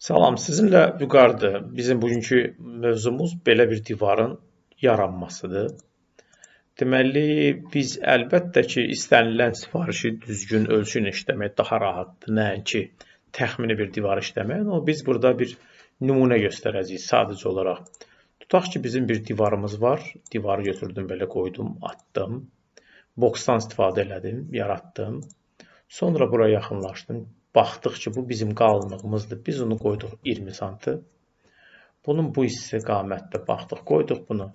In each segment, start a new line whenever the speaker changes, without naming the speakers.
Salam, sizinlə Vüqardır. Bizim bugünkü mövzumuz belə bir divarın yaranmasıdır. Deməli, biz əlbəttə ki, istənilən sifarişi düzgün ölçü ilə işləmək daha rahatdır, nəinki təxmini bir divar işləmək. Amma biz burada bir nümunə göstərəcəyik sadəcə olaraq. Tutaq ki, bizim bir divarımız var. Divarı götürdüm, belə qoydum, atdım. Boxdan istifadə elədim, yaratdım. Sonra bura yaxınlaşdım. Baxdıq ki, bu bizim qalınlığımızdır. Biz onu qoyduq 20 santı. Bunun bu istiqamətdə baxdıq, qoyduq bunu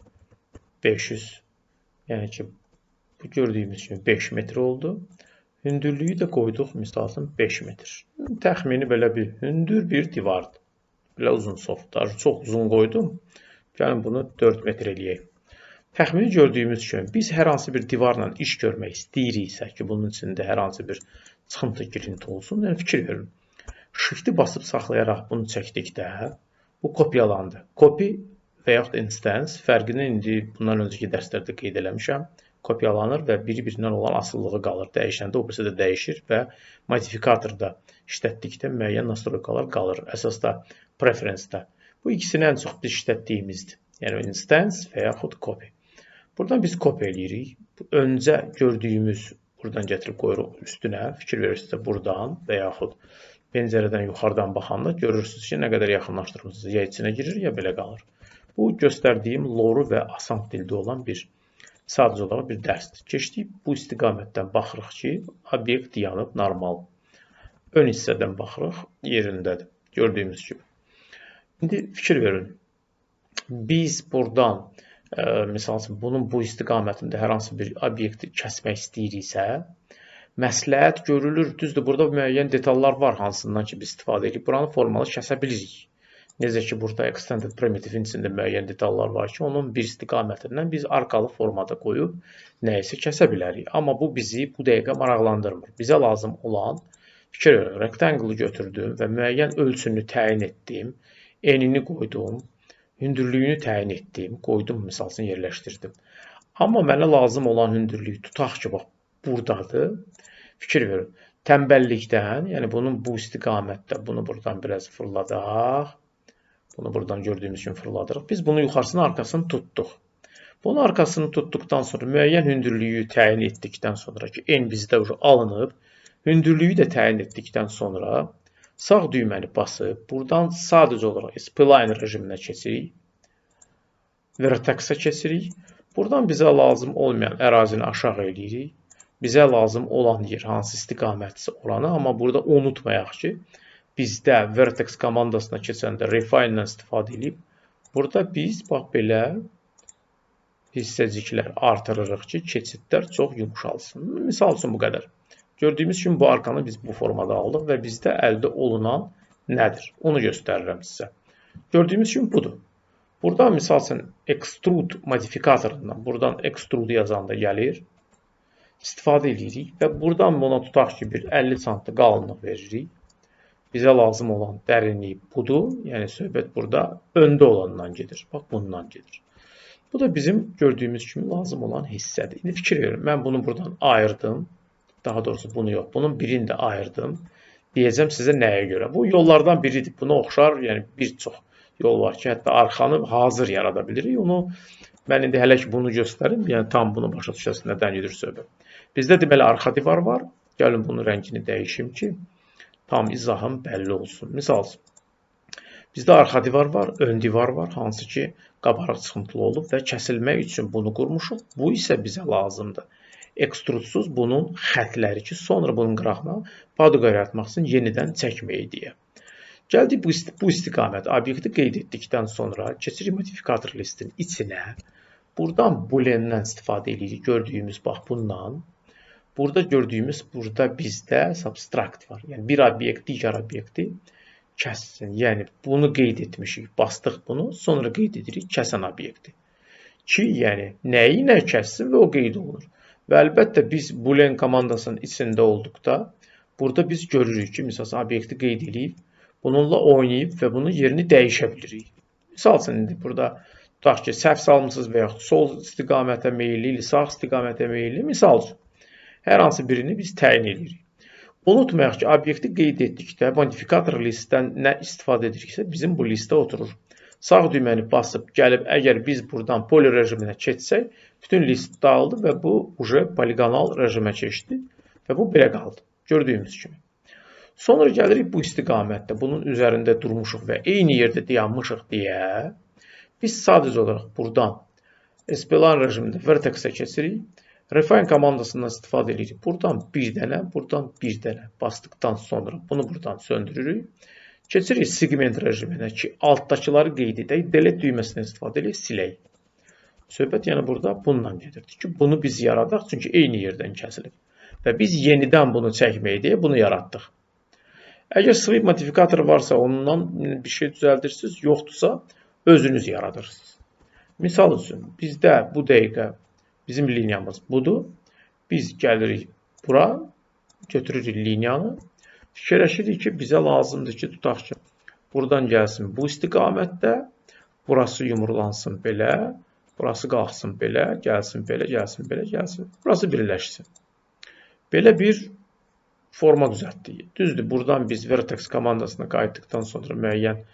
500. Yəni ki, bu gördüyümüz kimi 5 metr oldu. Hündürlüyü də qoyduq, misal üçün 5 metr. Təxmini belə bir hündür bir divardır. Belə uzun softlar. Çox uzun qoydum. Gəlin bunu 4 metr eləyək. Təxmini gördüyümüz kimi biz hər hansı bir divarla iş görmək istəyiriksə ki, bunun içində hər hansı bir çıxıntı, girinti olsun, yəni fikir verin. Shift-i basıb saxlayaraq bunu çəkdikdə bu kopyalandı. Copy və yaxud instance fərqini indi bundan öncəki dərslərdə qeyd eləmişəm. Kopyalanır və biri-birindən olan asılılığı qalır. Dəyişəndə o birisi də dəyişir və modifikatorda işlətdikdə müəyyən nastroykalar qalır. Əsas da preference-də. Bu ikisini ən çox biz işlətdiyimizdir. Yəni instance və yaxud copy. Buradan biz copy eləyirik. Öncə gördüyümüz buradan gətirib qoyuruq üstünə. Fikir verirsinizsə buradan və yaxud pəncərədən yuxarıdan baxanda görürsünüz ki, nə qədər yaxınlaşdırmısınız. Ya içinə girir, ya belə qalır. Bu göstərdiyim loru və asan dildə olan bir sadəcə olaraq bir dərsdir. Keçdik bu istiqamətdən baxırıq ki, obyekt yanıb normal. Ön hissədən baxırıq, yerindədir. Gördüyümüz kimi. İndi fikir verin. Biz buradan misal üçün bunun bu istiqamətində hər hansı bir obyekti kəsmək istəyiriksə, məsləhət görülür. Düzdür, burada müəyyən detallar var, hansından ki biz istifadə edib buranı formalı kəsə bilirik. Necə ki, burada Extended Primitive-in içində müəyyən detallar var ki, onun bir istiqamətindən biz arkalı formada qoyub nəyisə kəsə bilərik. Amma bu bizi bu dəqiqə maraqlandırmır. Bizə lazım olan, fikir verin, rectangle-ı götürdüm və müəyyən ölçünü təyin etdim, enini qoydum, hündürlüyünü təyin etdim, qoydum, misal üçün yerləşdirdim. Amma mənə lazım olan hündürlük tutaq ki, bax buradadır. Fikir verin. Tənbəllikdən, yəni bunun bu istiqamətdə bunu buradan biraz fırladaq. Bunu buradan gördüyümüz kimi fırladırıq. Biz bunu yuxarısını, arxasını tutduq. Bunun arxasını tutduqdan sonra müəyyən hündürlüyü təyin etdikdən sonra ki, en bizdə alınıb, hündürlüyü də təyin etdikdən sonra sağ düyməni basıb buradan sadəcə olaraq spline rejiminə keçirik. Vertex-ə keçirik. Buradan bizə lazım olmayan ərazini aşağı eləyirik. Bizə lazım olan yer hansı istiqamətsə oranı, amma burada unutmayaq ki, bizdə Vertex komandasına keçəndə Refine-dən istifadə edib, burada biz bax belə hissəciklər artırırıq ki, keçidlər çox yumşalsın. Misal üçün bu qədər. Gördüyümüz kimi bu arkanı biz bu formada aldıq və bizdə əldə olunan nədir? Onu göstərirəm sizə. Gördüyümüz kimi budur. Buradan misal üçün extrude modifikatorundan buradan extrude yazanda gəlir. İstifadə edirik və buradan buna tutaq ki, bir 50 sm qalınlıq veririk. Bizə lazım olan dərinlik budur. Yəni söhbət burada öndə olandan gedir. Bax bundan gedir. Bu da bizim gördüyümüz kimi lazım olan hissədir. İndi fikir verin. Mən bunu buradan ayırdım. Daha doğrusu bunu yox. Bunun birini də ayırdım. Deyəcəm sizə nəyə görə. Bu yollardan biridir. Buna oxşar, yəni bir çox yol var ki, hətta arxanı hazır yarada bilirik. Onu mən indi hələ ki bunu göstərim, yəni tam bunu başa düşəsiniz nədən gedir söhbət. Bizdə deməli arxa divar var. Gəlin bunun rəngini dəyişim ki, tam izahım bəlli olsun. Misal üçün, bizdə arxa divar var, ön divar var, hansı ki qabarıq çıxıntılı olub və kəsilmək üçün bunu qurmuşuq. Bu isə bizə lazımdır. Ekstrudsuz bunun xətləri ki, sonra bunun qırağına paduqa yaratmaq üçün yenidən çəkməyi deyə. Gəldik bu istiqamət obyekti qeyd etdikdən sonra keçirik modifikator listin içinə. Buradan boolean-dən istifadə edirik. Gördüyümüz bax bundan. Burada gördüyümüz burada bizdə subtract var. Yəni bir obyekt digər obyekti kəssin. Yəni bunu qeyd etmişik. Bastıq bunu, sonra qeyd edirik kəsən obyekti. Ki, yəni nəyi nə kəssin və o qeyd olunur. Və əlbəttə biz boolean komandasının içində olduqda burada biz görürük ki, misal üçün obyekti qeyd edib, bununla oynayıb və bunun yerini dəyişə bilirik. Misal üçün indi burada tutaq ki, səhv salmısınız və yaxud sol istiqamətə meyilli, sağ istiqamətə meyilli, misal üçün hər hansı birini biz təyin edirik. Unutmayaq ki, obyekti qeyd etdikdə modifikator listdən nə istifadə ediriksə, bizim bu listə oturur. Sağ düyməni basıb gəlib, əgər biz buradan poli rejiminə keçsək, bütün list dağıldı və bu uje poligonal rejimə keçdi və bu belə qaldı, gördüyümüz kimi. Sonra gəlirik bu istiqamətdə, bunun üzərində durmuşuq və eyni yerdə dayanmışıq deyə biz sadəcə olaraq buradan spline rejimində vertex-ə keçirik. Refine komandasından istifadə edirik. Buradan bir dənə, buradan bir dənə basdıqdan sonra bunu buradan söndürürük. Keçirik segment rejiminə ki, altdakıları qeyd edək, delete düyməsindən istifadə edək, silək. Söhbət yəni burada bununla gedirdi ki, bunu biz yaradaq, çünki eyni yerdən kəsilib. Və biz yenidən bunu çəkməyək deyə bunu yaratdıq. Əgər sweep modifikatoru varsa, ondan bir şey düzəldirsiniz, yoxdursa özünüz yaradırsınız. Misal üçün, bizdə bu dəqiqə bizim liniyamız budur. Biz gəlirik bura, götürürük liniyanı. Fikirləşirik ki, bizə lazımdır ki, tutaq ki, buradan gəlsin bu istiqamətdə, burası yumurlansın belə, burası qalxsın belə, gəlsin belə, gəlsin belə, gəlsin, burası birləşsin. Belə bir forma düzəltdik. Düzdür, buradan biz vertex komandasına qayıtdıqdan sonra müəyyən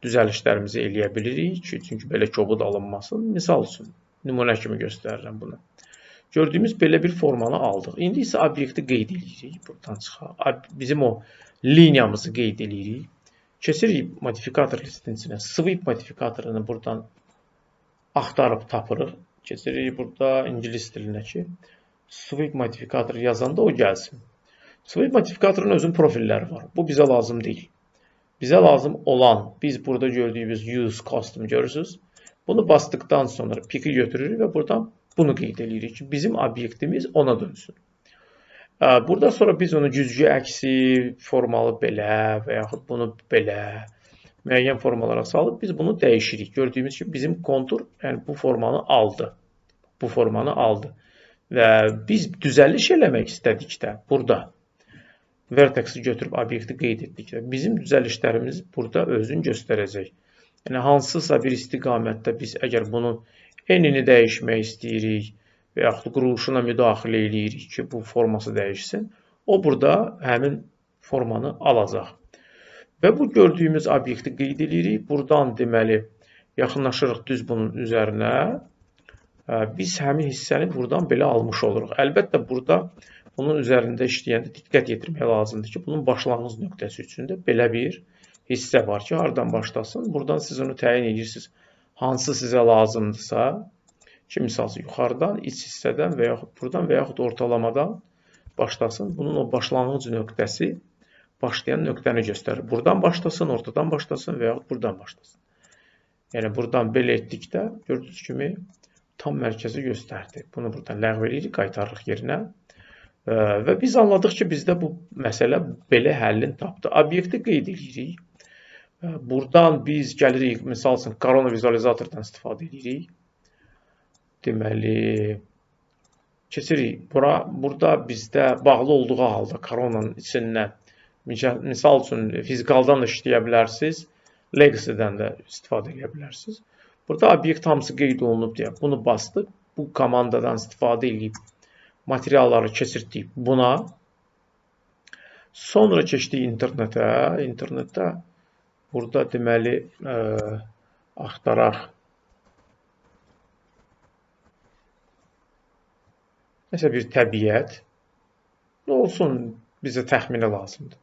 düzəlişlərimizi eləyə bilirik ki, çünki belə kobud alınmasın. Misal üçün, nümunə kimi göstərirəm bunu. Gördüyümüz belə bir formanı aldıq. İndi isə obyekti qeyd edirik. Buradan çıxaq. Bizim o liniyamızı qeyd edirik. Keçirik modifikator listinin içinə. Sweep modifikatorunu buradan axtarıb tapırıq. Keçirik burada ingilis dilinə ki, sweep modifikatoru yazanda o gəlsin. Sweep modifikatorunun özünün profilləri var. Bu bizə lazım deyil. Bizə lazım olan, biz burada gördüyümüz use custom görürsünüz. Bunu basdıqdan sonra pick'i götürürük və buradan bunu qeyd edirik ki, bizim obyektimiz ona dönsün. Burada sonra biz onu güzgü əksi formalı belə və yaxud bunu belə müəyyən formalara salıb biz bunu dəyişirik. Gördüyümüz kimi bizim kontur, yəni bu formanı aldı. Bu formanı aldı. Və biz düzəliş eləmək istədikdə burada vertex'i götürüb obyekti qeyd etdikdə bizim düzəlişlərimiz burada özünü göstərəcək. Yəni hansısa bir istiqamətdə biz əgər bunun enini dəyişmək istəyirik və yaxud quruluşuna müdaxilə eləyirik ki, bu forması dəyişsin, o burada həmin formanı alacaq. Və bu gördüyümüz obyekti qeyd edirik. Buradan deməli yaxınlaşırıq düz bunun üzərinə. Biz həmin hissəni buradan belə almış oluruq. Əlbəttə burada bunun üzərində işləyəndə diqqət yetirmək lazımdır ki, bunun başlanğıc nöqtəsi üçün də belə bir hissə var ki, hardan başlasın. Buradan siz onu təyin edirsiniz. Hansı sizə lazımdırsa, ki, misal üçün yuxarıdan, iç hissədən və yaxud buradan və yaxud ortalamadan başlasın. Bunun o başlanğıc nöqtəsi başlayan nöqtəni göstərir. Buradan başlasın, ortadan başlasın və yaxud buradan başlasın. Yəni buradan belə etdikdə gördüyünüz kimi tam mərkəzi göstərdi. Bunu buradan ləğv edirik, qaytarırıq yerinə. Və biz anladıq ki, bizdə bu məsələ belə həllini tapdı. Obyekti qeyd edirik. Buradan biz gəlirik, misal üçün, korona vizualizatordan istifadə edirik. Deməli, keçirik bura. Burada bizdə bağlı olduğu halda koronanın içindən, misal üçün, fizikaldan da işləyə bilərsiniz, Legacy-dən də istifadə edə bilərsiniz. Burada obyekt hamısı qeyd olunub deyə bunu bastıq. Bu komandadan istifadə edib materialları keçirtdik buna. Sonra keçdik internetə. İnternetdə burada deməli axtaraq nəsə bir təbiət. Nə olsun, bizə təxmini lazımdır.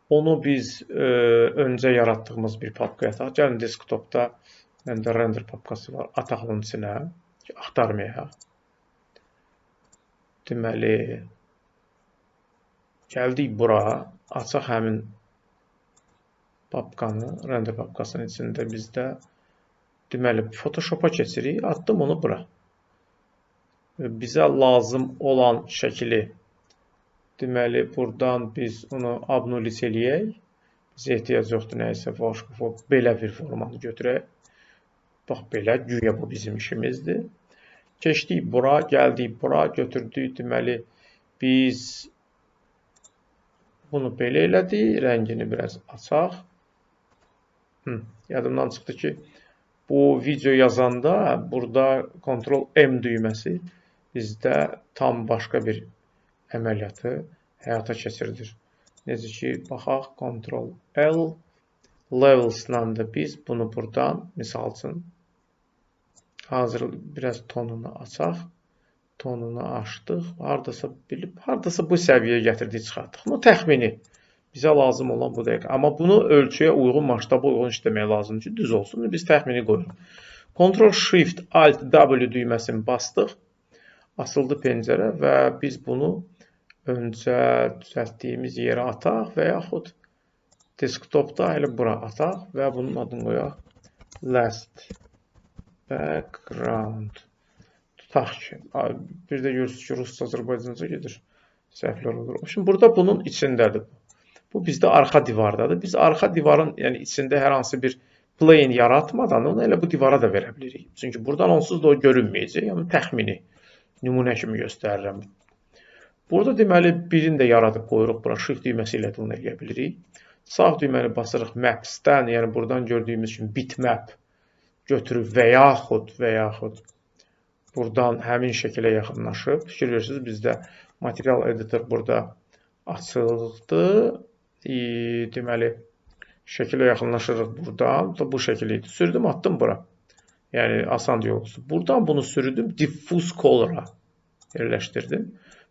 Onu biz öncə yaratdığımız bir papkaya ataq. Gəlin desktopda məndə render papkası var. Ataq onun içinə ki, axtarmayaq. Deməli, gəldik bura. Açaq həmin papkanı, render papkasının içində bizdə deməli, Photoshop-a keçirik. Atdım onu bura. Bizə lazım olan şəkili deməli, buradan biz onu abnulis eləyək. Bizə ehtiyac yoxdur nəyisə başqa, belə bir formanı götürək. Bax, belə, güya bu bizim işimizdir. Keçdik bura, gəldik bura, götürdük, deməli, biz bunu belə elədik, rəngini biraz açaq. Yadımdan çıxdı ki, bu video yazanda burada Ctrl M düyməsi bizdə tam başqa bir əməliyyatı həyata keçirdir. Necə ki, baxaq, Ctrl L, Levels-la da biz bunu buradan, misal üçün, hazır biraz tonunu açaq. Tonunu açdıq. Hardasa bilib, hardasa bu səviyyəyə gətirdik, çıxartdıq. Bu təxmini bizə lazım olan bu dəqiqə. Amma bunu ölçüyə uyğun, masштаба uyğun işləmək lazımdır ki, düz olsun. Biz təxmini qoyuruq. Ctrl Shift Alt W düyməsini bastıq. Açıldı pəncərə və biz bunu öncə düzəltdiyimiz yerə ataq və yaxud desktopda elə bura ataq və bunun adını qoyaq last background. Tutaq ki, bir də görürsünüz ki, rusca Azərbaycanca gedir, səhvlər olur. Şimdi burada bunun içindədir. Bu bizdə arxa divardadır. Biz arxa divarın, yəni içində hər hansı bir plane yaratmadan onu elə bu divara da verə bilirik. Çünki buradan onsuz da o görünməyəcək. Yəni təxmini nümunə kimi göstərirəm. Burada deməli birini də yaradıb qoyuruq bura. Shift düyməsi ilə də onu eləyə bilirik. Sağ düyməni basırıq Maps-dən, yəni buradan gördüyümüz kimi bitmap götürüb və yaxud buradan həmin şəkilə yaxınlaşıb. Fikir verirsiniz, bizdə material editor burada açıldı. Deməli, şəkilə yaxınlaşırıq buradan. Bu şəkil idi. Sürdüm, attım bura. Yəni, asan yol olsun. Buradan bunu sürdüm, diffuse color'a yerləşdirdim.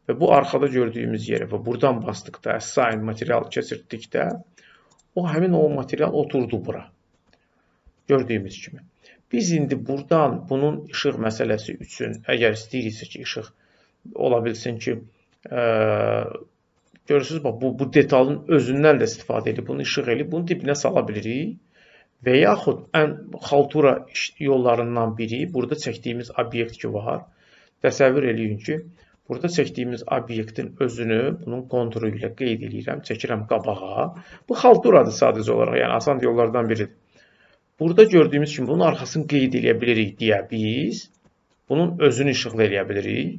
Və bu arxada gördüyümüz yerə və buradan basdıqda, assign material keçirdikdə, o həmin o material oturdu bura. Gördüyümüz kimi. Biz indi buradan bunun işıq məsələsi üçün, əgər istəyiriksə ki, işıq ola bilsin ki, görürsünüz, bax, bu detalın özündən də istifadə edib, bunu işıq eləyib, bunu dibinə sala bilirik. Və yaxud ən xaltura yollarından biri, burada çəkdiyimiz obyekt ki var. Təsəvvür eləyin ki, burada çəkdiyimiz obyektin özünü bunun konturu ilə qeyd eləyirəm, çəkirəm qabağa. Bu xalturadır sadəcə olaraq, yəni asan yollardan biridir. Burada gördüyümüz kimi bunun arxasını qeyd eləyə bilirik deyə biz bunun özünü işıqlı eləyə bilirik.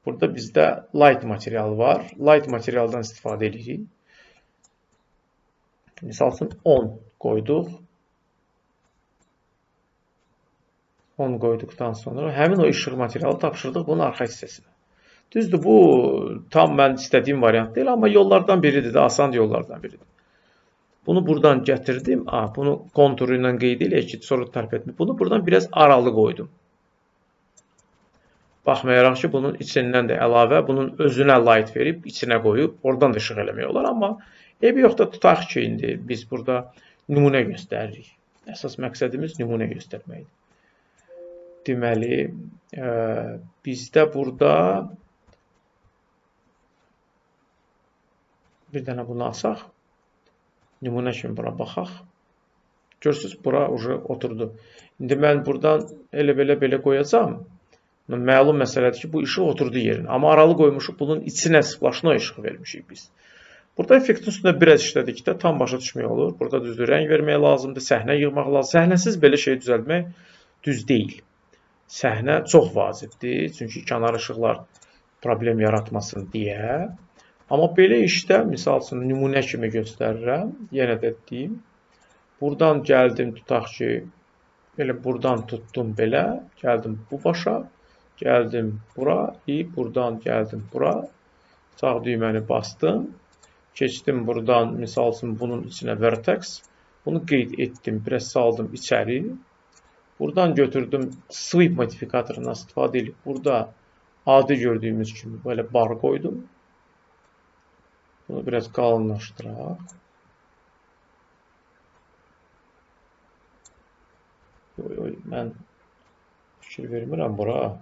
Burada bizdə light material var. Light materialdan istifadə edirik. Misal üçün 10 qoyduq. 10 qoyduqdan sonra həmin o işıq materialı tapşırdıq bunun arxa hissəsinə. Düzdür, bu tam mən istədiyim variant deyil, amma yollardan biridir də, asan yollardan biridir. Bunu buradan gətirdim. Bunu konturu ilə qeyd eləyək ki, sonra tərp etmir. Bunu buradan biraz aralı qoydum. Baxmayaraq ki, bunun içindən də əlavə, bunun özünə light verib, içinə qoyub, oradan da işıq eləmək olar. Amma eybi yox da tutaq ki, indi biz burada nümunə göstəririk. Əsas məqsədimiz nümunə göstərməkdir. Deməli, bizdə burada bir dənə bunu alsaq, nümunə kimi bura baxaq. Görürsünüz, bura oturdu. İndi mən buradan elə belə qoyacağam. Məlum məsələdir ki, bu işıq oturdu yerinə. Amma aralı qoymuşuq, bunun içinə splaşnoy işıq vermişik biz. Burada effektin üstündə biraz işlədikdə tam başa düşmək olur. Burada düzdür, rəng vermək lazımdır, səhnə yığmaq lazımdır. Səhnəsiz belə şey düzəltmək düz deyil. Səhnə çox vacibdir, çünki kənar işıqlar problem yaratmasın deyə. Amma belə işdə, misal üçün, nümunə kimi göstərirəm, yenə də deyim. Buradan gəldim, tutaq ki, belə buradan tutdum belə, gəldim bu başa, gəldim bura, buradan gəldim bura, sağ düyməni bastım, keçdim buradan, misal üçün, bunun içinə vertex, bunu qeyd etdim, biraz saldım içəri. Buradan götürdüm, sweep modifikatorundan istifadə edib, burada adi gördüyümüz kimi belə bar qoydum. Bunu biraz qalınlaşdıraq. Oy, oy, mən fikir vermirəm bura.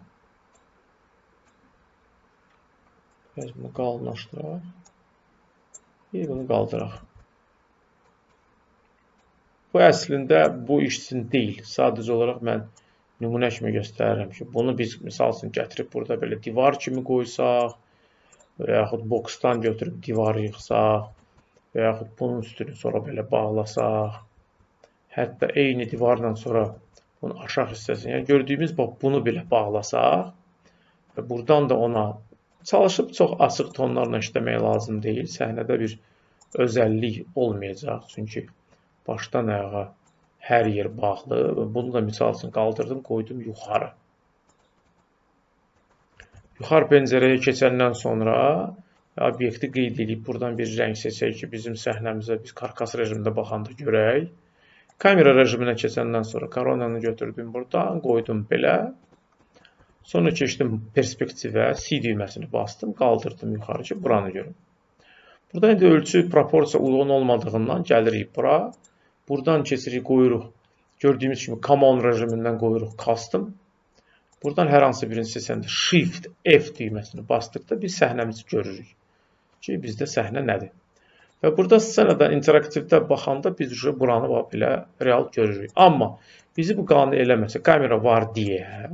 Biraz bunu qalınlaşdıraq. Bir bunu qaldıraq. Bu əslində bu iş üçün deyil. Sadəcə olaraq mən nümunə kimi göstərirəm ki, bunu biz misal üçün gətirib burada belə divar kimi qoysaq və yaxud boksdan götürüb divarı yıxsaq və yaxud bunun üstünü sonra belə bağlasaq, hətta eyni divarla sonra bunun aşağı hissəsini, yəni gördüyümüz bax bunu belə bağlasaq və buradan da ona çalışıb çox açıq tonlarla işləmək lazım deyil. Səhnədə bir özəllik olmayacaq. Çünki başdan ayağa hər yer bağlı. Bunu da misal üçün qaldırdım, qoydum yuxarı. Yuxarı pəncərəyə keçəndən sonra Obyekti qeyd edib buradan bir rəng seçək ki, bizim səhnəmizə biz karkas rejimində baxanda görək. Kamera rejiminə keçəndən sonra koronanı götürdüm buradan, qoydum belə. Sonra keçdim perspektivə, C düyməsini bastım, qaldırdım yuxarı ki, buranı görüm. Burada indi ölçü proporsiya uyğun olmadığından gəlirik bura. Buradan keçirik, qoyuruq. Gördüyümüz kimi Common rejimindən qoyuruq Custom. Buradan hər hansı birini seçəndə Shift F düyməsini basdıqda biz səhnəmizi görürük ki, bizdə səhnə nədir? Və burada ssenada interaktivdə baxanda biz buranı belə real görürük. Amma bizi bu qane eləməsə, kamera var deyə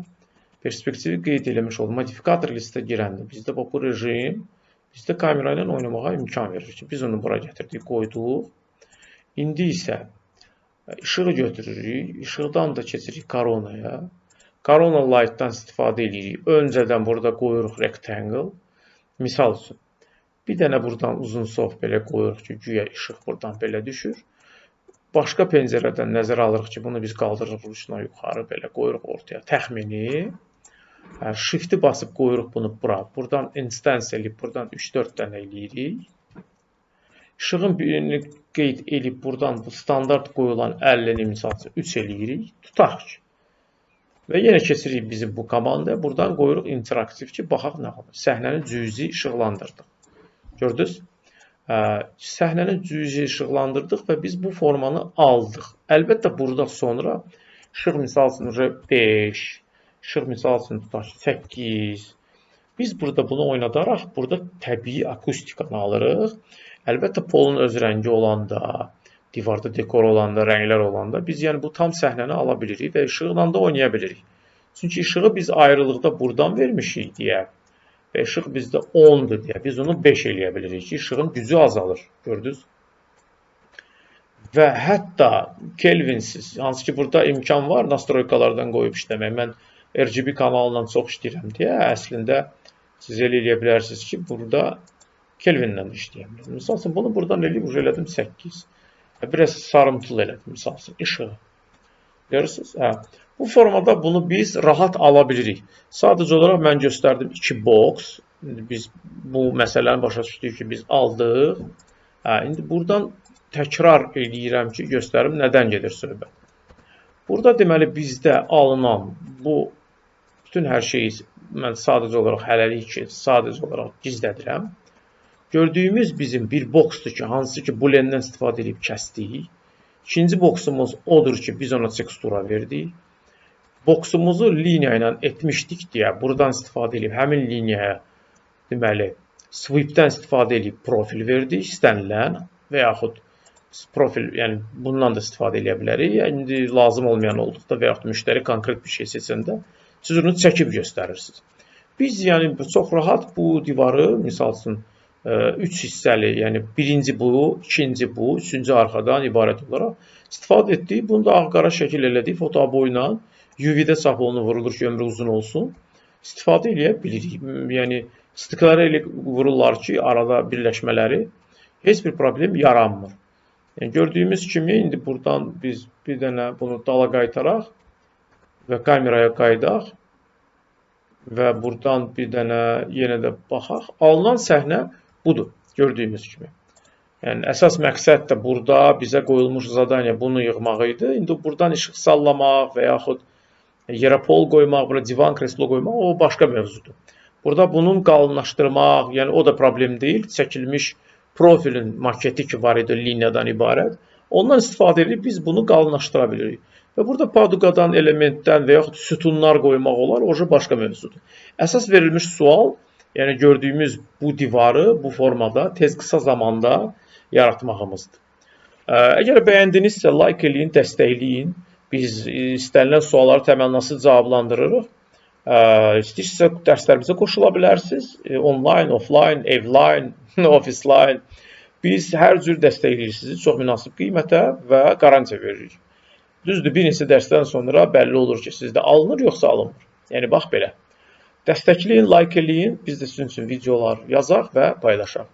perspektivi qeyd eləmiş olub. Modifikator listə girəndə bizdə bu rejim bizdə kamera ilə oynamağa imkan verir ki, biz onu bura gətirdik, qoyduq. İndi isə işığı götürürük, işıqdan da keçirik koronaya. Corona Light'dan istifadə edirik. Öncədən burada qoyuruq rectangle. Misal üçün, bir dənə buradan uzun sof belə qoyuruq ki, güya işıq buradan belə düşür. Başqa pəncərədən nəzərə alırıq ki, bunu biz qaldırırıq ucuna yuxarı belə qoyuruq ortaya təxmini. Shift-i basıb qoyuruq bunu bura. Buradan instance eləyib buradan 3-4 dənə eləyirik. İşığın birini qeyd edib buradan bu standart qoyulan 50-ni misal üçün 3 eləyirik. Tutaq ki. Və yenə keçirik bizim bu komandaya. Buradan qoyuruq interaktiv ki, baxaq nə olur. Səhnəni cüzi işıqlandırdıq. Gördünüz? Səhnəni cüzi işıqlandırdıq və biz bu formanı aldıq. Əlbəttə burada sonra işıq misal üçün 5, işıq misal üçün tutaq ki 8. Biz burada bunu oynadaraq burada təbii akustikanı alırıq. Əlbəttə polun öz rəngi olanda, divarda dekor olanda, rənglər olanda biz yəni bu tam səhnəni ala bilirik və işıqla da oynaya bilirik. Çünki işığı biz ayrılıqda buradan vermişik deyə və işıq bizdə 10-dur deyə biz onu 5 eləyə bilirik ki, işığın gücü azalır. Gördünüz? Və hətta Kelvinsiz, hansı ki burada imkan var nastroykalardan qoyub işləmək. Mən RGB kanalından çox işləyirəm deyə əslində siz elə eləyə bilərsiniz ki, burada Kelvinlə də işləyə bilərsiniz. Misal üçün bunu buradan eləyib elədim 8. Biraz sarımtıl elədim, misal üçün, işığı. Görürsünüz? Hə. Bu formada bunu biz rahat ala bilirik. Sadəcə olaraq mən göstərdim 2 box. İndi biz bu məsələni başa düşdük ki, biz aldıq. Hə, indi buradan təkrar eləyirəm ki, göstərim nədən gedir söhbət. Burada deməli bizdə alınan bu bütün hər şeyi mən sadəcə olaraq hələlik ki, sadəcə olaraq gizlədirəm. Gördüyümüz bizim bir boxdur ki, hansı ki boolean-dən istifadə edib kəsdik. İkinci boxumuz odur ki, biz ona tekstura verdik. Boxumuzu liniya ilə etmişdik deyə buradan istifadə edib həmin liniyaya deməli sweep-dən istifadə edib profil verdik istənilən və yaxud profil, yəni bundan da istifadə edə bilərik. Yəni indi lazım olmayan olduqda və yaxud müştəri konkret bir şey seçəndə siz onu çəkib göstərirsiniz. Biz yəni çox rahat bu divarı misal üçün 3 hissəli, yəni birinci bu, ikinci bu, üçüncü arxadan ibarət olaraq istifadə etdik. Bunu da ağ-qara şəkil elədik fotoboyla. UV-də çap olunur, vurulur ki, ömrü uzun olsun. İstifadə eləyə bilirik. Yəni stikləri elə vururlar ki, arada birləşmələri heç bir problem yaranmır. Yəni gördüyümüz kimi indi buradan biz bir dənə bunu dala qaytaraq və kameraya qayıdaq və buradan bir dənə yenə də baxaq. Alınan səhnə budur, gördüyümüz kimi. Yəni əsas məqsəd də burada bizə qoyulmuş zadaniya bunu yığmaq idi. İndi buradan işıq sallamaq və yaxud yerə pol qoymaq, bura divan kreslo qoymaq o başqa mövzudur. Burada bunun qalınlaşdırmaq, yəni o da problem deyil. Çəkilmiş profilin maketi ki var idi liniyadan ibarət. Ondan istifadə edib biz bunu qalınlaşdıra bilirik. Və burada paduqadan, elementdən və yaxud sütunlar qoymaq olar, o başqa mövzudur. Əsas verilmiş sual, yəni gördüyümüz bu divarı bu formada tez qısa zamanda yaratmağımızdır. Əgər bəyəndinizsə like eləyin, dəstəkləyin. Biz istənilən sualları təmənnasız cavablandırırıq. İstəyirsinizsə dərslərimizə qoşula bilərsiniz. Online, offline, evline, office-line. Biz hər cür dəstəkləyirik sizi çox münasib qiymətə və qarantiya veririk. Düzdür, bir neçə dərsdən sonra bəlli olur ki, sizdə alınır yoxsa alınmır. Yəni bax belə. Dəstəkləyin, like eləyin. Biz də sizin üçün videolar yazaq və paylaşaq.